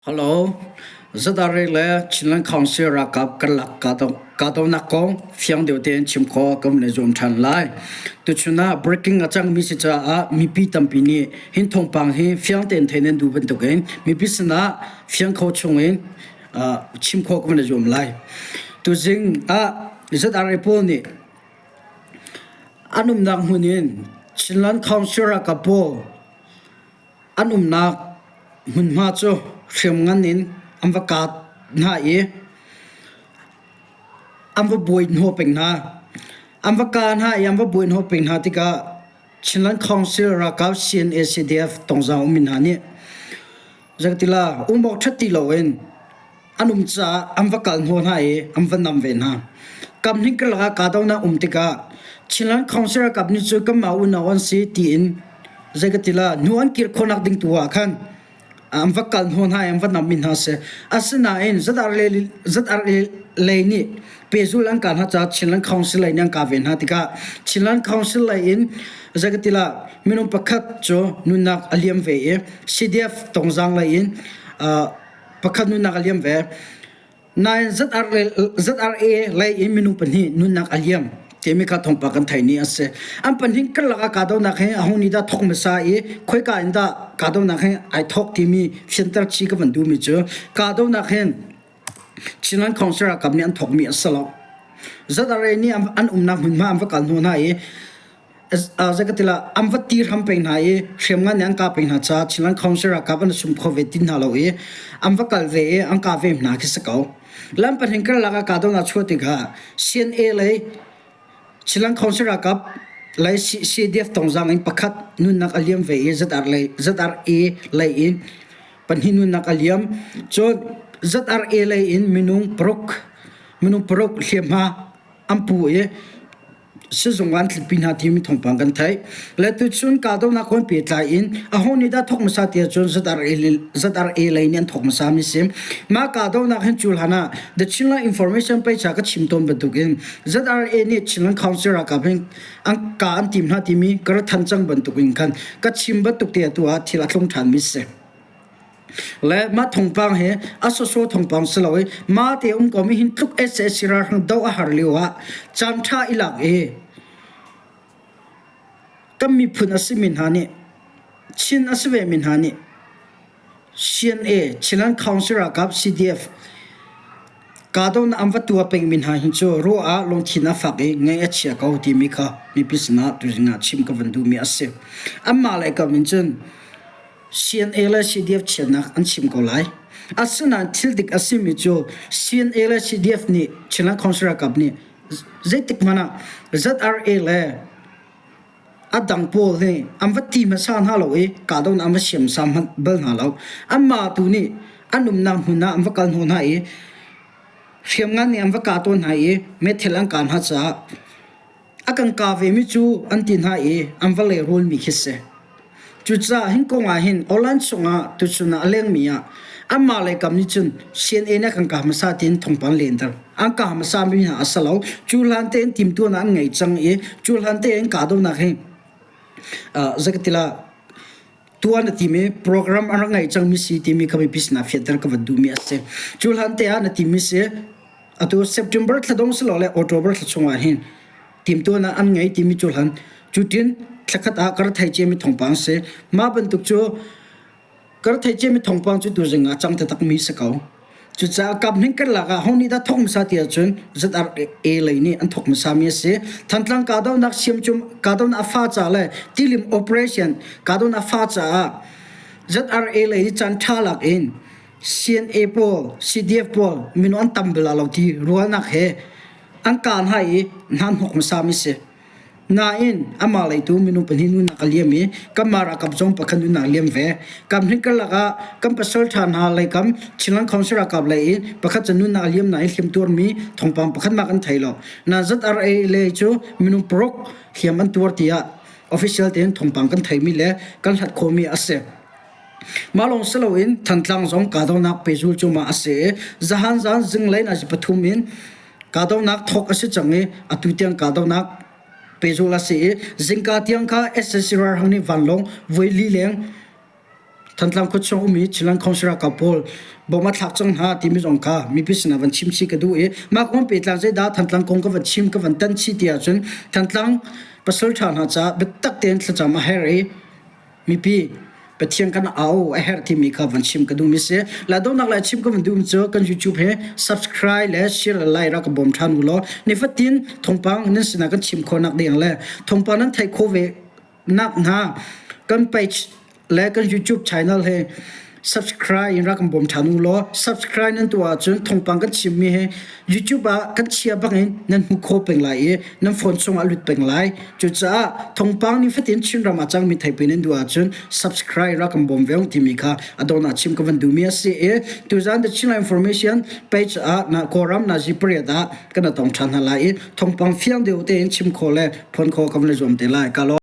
Hello, Zadare le Chinland Council ralkap karlak kahdohnak kong fiang deuh tein chim khawh kan le zuam ṭhan lai. Tuchun ah breaking a cangmi si caah mipi tampi nih hin thawngpang hi fiang tein theih nan duh bantukin mipi sinah fiang kho chungin chim khawh kan le zuam lai. Tuzing ah ZRA pawl nih an umnak hmun in Chinland Council ralkap pawl An umnak hmunhma cu hriamngan in an va kaat hna i an va buai hnawh peng hna. An va kah hna i an va buai hnawh peng hna tikah Chinland Council ralkap CNA-CDF tongzaang ummi hna nih zeitila um awk ṭhat ti loin an um caah an va kal hnawh hna i an va nam ve hna. Kamhning karlak ah kahdohnak um tikah Chinland Council ralkap nih cu kanmah unau an si tiin zei ka ti la hnu an kir khawhnak ding tu ah khan an va kal hnawh hna i an va nam mi hna si. Asinain ZRA lei nih pehzul an kah hna caah Chinland Council lei nih an kah ve hna tikah Chinland Council lei in zei ka ti la minung pakhat cu nunnak a liam ve i CDF tongzaang lei in pakhat nunnak a liam ve. Nain ZRA lei in minung pahnih nunnak a liam timi kha thawngpang kan theih ni a si. An pahnih karlak ah kahdohnak hi aho nih dah thawk hmasa i khoika in dah kahdohnak hi ai thawk timi fianter chih ka van duhmi cu kahdohnak hin Chinland Council ralkap nih an thawkmi a si lo. ZRA nih an umnak hmunhma an va kal hnu hna i Zeikatila an va tir ham peng hna i hriamngan nih an kah peng hna caah Chinland Council ralkap an sum kho ve ti hna lo i an va kal ve i an kah ve hna khi si ko. Lam pahnih karlak ah kahdohnak chuah tikah CNA lei Chinland Council ralkap lei CDF tongzaang in pakhat nunnak a liam ve i ZRA lei in pahnih nunnak a liam. Cun ZRA lei in minung paruk hliamhma an pu i sizung ah an tlipi hna timi thawngpang kan theih. Le tuchun kahdohnak kong pehtlai in aho nih dah thawk hmasa ti ahcun ZRA lei nih an thawk hmasa mi si. Mah kahdohnak hin cu hlan ah The Chinland Information page ah ka chim tawn bantukin ZRA nih Chinland Council ralkap hin an ka an tim hna timi ka ra than cang bantukin khan ka chim bantuk te atu ah thil a tlung ṭhan mi si. Le mah thawngpang hi a sawsawh thawngpang si lo i mah te um ko mi hin tluk sac ralhrang doh a har lio ah caan ṭha i lak i kan miphun a simi hna nih Chin a si ve mi hna nih CNA Chinland Council ralkap CDF kahdohnak an va tuah pengmi hna hin cu ruah ah lungthin a fak i ngaih a chia ko timi kha mipi sinah tuzing ah chim ka van duhmi a si. Anmah lei kam in cun CNA le CDF chiatnak an chim ko lai. Asinain thil dik a simi cu CNA le CDF nih Chinland Council ralkap nih zeitik hmanh ah ZRA le a dang pawl nih an va ti hmasa hna lo i kahdohnak an va siamsam bal hna lo. Anmah tu nih an umnak hmun ah an va kal hnawh hna i hriamngan nih an va kah tawn hna i meithal an kah hna caah A kan kah vemi cu an ti hna i an va lehrulmi khi si. Cucaah hin kong ah hin Holland chungah tuchun ah a lengmi ah anmah lei kam nih cun CNA nih a kan kah hmasa tiin thawngpang lenter. An kah hmasa mi hna a si lo. Cu hlan tein timtuahnak an ngei cang i cu hlan tein kahdohnak hi zeikatila tuah na timi program an rak ngeih cangmi si timi kha mipi sinah fianter ka van duhmi a si. Cu hlan te ah na timi si atu September thla dong silole October thla chungah hin timtuahnak an ngei timi cu hlan cutin thlakhat ah ka ra thei ciami thawngpang si. Mah bantuk cu ka ra thei ciami thawngpang cu tuzing ah cang taktakmi si ko. Cucaah kaphnih karlak ah ho nih dah thawk hmasa ti ahcun ZRA lei nih an thawk hmasami a si. Thantlang kahdohnak siamcum kahdohnak a fa ca le tilim operation kahdohnak a fa caah ZRA lei nih caan ṭha lak in CNA pawl, CDF pawl minung an tam bal lo ti ruahnak he an kah hna i hna hnok hmasami si. Nain amah leitu minung pahnih nunak a liam i kanmah ralkap zong pakhat nunak a liam ve. Kam hnih karlak ah kan pasal ṭha hna leikam Chinland Council ralkap lei in pakhat cu nunnak a liam nain hliamtuarmi thawngpang pakhat mah kan thei lo. Na ZRA lei cu minung paruk hliam an tuar tiah official tein thawngpang kan theimi le kan hlat khawhmi a si. Mah lawng si loin Thantlang zong kahdohnak pehzul cuahmah a si i zahan zan zinglei nazi pathum in Kahdohnak thawk a si cang i atu tiang kahdohnak pehzulh a si i zingka tiang kha sac ralhrang nih vanlawng voi li leng Thantlang khuachung ummi Chinland Council ralkap pawl bom a thlak cang hna timi zong kha mipi sinah van chim chih ka duh i mah kong pehtlang zeidah Thantlang kong ka van chim ka van tan chih ti ahcun Thantlang pasal ṭha hna caah biatak tein thlacam a herh i mipi Pathian kan au a herh timi kha van chim ka duhmi si. La donghnak lai chim ka van duhmi cu kan YouTube he subscribe le share le like rak ka bawm ṭhan u law nifatin thawngpang nan sinah kan chim khawhnak ding le thawngpang nan theih khawh ve nak hna kan page le kan YouTube channel he subscribe in rak kan bawm ṭhan u law subscribe nan tuah ahcun thawngpang kan chimmi hi YouTube ah kan chia bangin nan hmu kho peng lai i nan phone chungah lut peng lai. Cucaah thawngpang nifatin Chinram ah cangmi theipui nan duh ahcun subscribe rak kan bawm ve timi kha a donah chim ka van duhmi a si i tuzan the Chinland Information page ah na Kawlram nazi pariat ah kan tong ṭhan hna lai i thawngpang fiang deuh tein chim khawh le phone khawh kan van i zuam te lai. Ka lawm.